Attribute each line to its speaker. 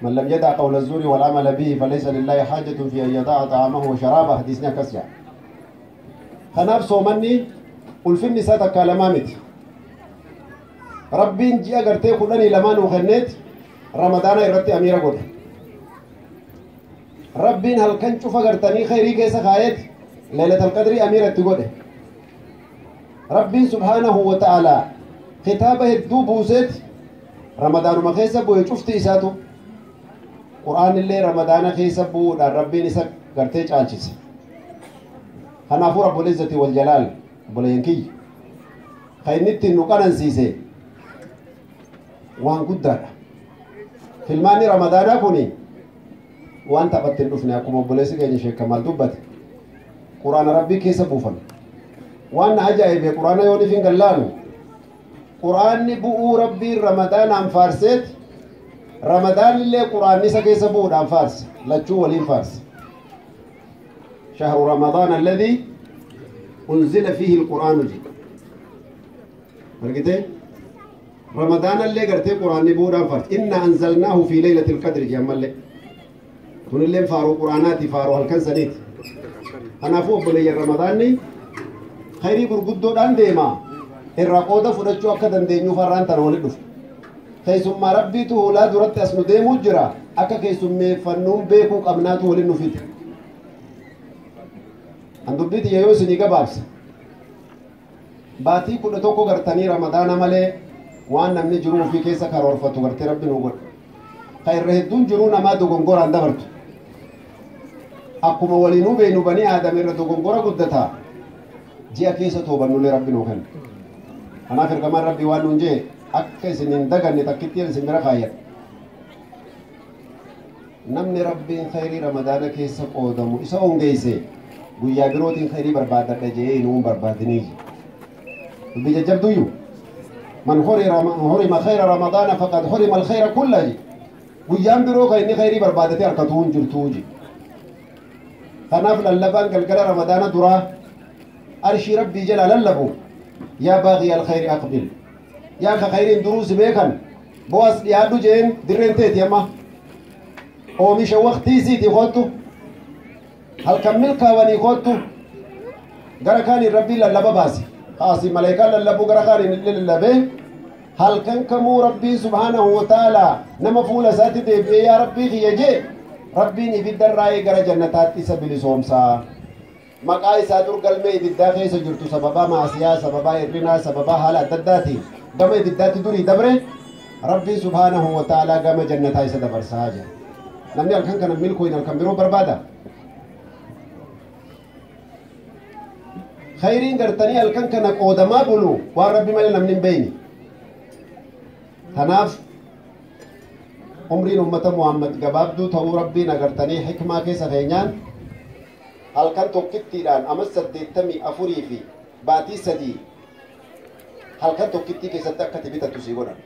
Speaker 1: من لم يدع قول الزور والعمل به فليس لله حاجة في أن يضع طعامه وشرابه. حديثنا كسيا خناف صومني ulfinni isaa takkaa lamaa miti. Rabbiin ji'a gartee 12 nuu kenneet ramadaana irratti amiira godhe. Rabbiin halkan cufa gartanii khayrii keessa kaayeet leelatal qadrii amiira itti godhe. Rabbiin subhaanahu wa ta'aalaa kitaaba hedduu buuseet ramadaanuma keessa bu'e cufti isaatu. Qur'aanillee ramadaana keessa bu'uudhaan rabbiin isa gartee caalchise. Kanaafuu rabbul izzati wal jalaal obboleeyyan kiyya kan inni ittiin nu qanansiise waan guddaadha. Filmaanni ramadaanaa kuni waan taphatti hin dhufne akkuma obboleessi keenya Sheek Kamaal dubbate quraana rabbii keessa buufame. Waan na ajaa'ibe quraana yoo hin gallaanu quraanni bu'uu rabbiin ramadaanaan faarseet ramadaanillee quraanni isa keessa bu'uudhaan faarse, lachuu waliin faarse. شهر رمضان الذي أنزل فيه القرآن جي أرجتي رمضان اللي قرتي قرآن نبوران فرت إنا أنزلناه في ليلة القدر جي أما اللي كن اللي فارو قرآناتي فارو هالكن سنيت أنا فوق بلي رمضان خيري قرقدو دان ديما الرقودة فرجو أكدن دينيو فران تنولدو كيسما ربي تو لا درت أسنو ديمو جرا أكا كيسما فنوم بيكو قبناتو ولنو فيت Andubbiiti yoo isinii gabaabse baatii 11 gartanii ramadaana malee waan namni jiruu ofii keessa karoorfatu gartee rabbi nuu godhe. Ka irra hedduun jiruu namaa dogongoraan dabartu. Akkuma waliinuu beenu banii aadam irra dogongora guddataa ji'a keessa toobannullee rabbi nuu kenna. Kanaaf ergamaan rabbii waan nuun jee akka isin hin daganne takkittiin isin bira kaayyadha. Namni rabbiin khayrii ramadaana keessa qoodamu isa hongeesse guyyaa birootiin khayrii barbaadadha jee inuu barbaadinii. Dubbii jajjabduyyuu. من حرم خير رمضان فقد حرم الخير كله. guyyaan biroo kan inni khayrii barbaadatee harkatu hin jirtuu ji. Kanaaf lallabaan galgala ramadaana duraa arshii rabbii jala lallabu yaa baaqii alkhayri aqbil yaa ka khayriin duruu si beekan bo'as dhiyaadhu jeen dirreen teeti amma oomisha waqtii isiitii kottu halkan milkaawanii kottu gara kaaniin rabbiin lallaba baase kaasii malaayikaan lallabuu gara kaaniin illee lallabee halkan kamuu rabbiin subhaanahu wa ta'aalaa nama fuula isaatti deebi'ee yaa rabbii kiyya jee rabbiin ibiddarraa gara jannataatti isa bilisoomsaa. Maqaa isaa dur galmee ibiddaa keessa jirtu sababaa maasiyaa, sababaa hir'inaa, sababaa haala adda addaatiin gama ibiddaatti durii dabre rabbiin subhaanahu wa ta'aalaa gama jannataa isa dabarsaa jira. Namni halkan kana milkooyin halkan biroo barbaada. Khayriin gartanii halkan kana qoodamaa bulu waan rabbi malee namni hin beeyne. Kanaaf umriin ummata Muhammad gabaabduu ta'uu rabbiin agartanii hikmaa keessa keenyaan halkan tokkittiidhaan amma 84 fi baatii 3 halkan tokkittii keessatti akka itti bitattu sii godhan.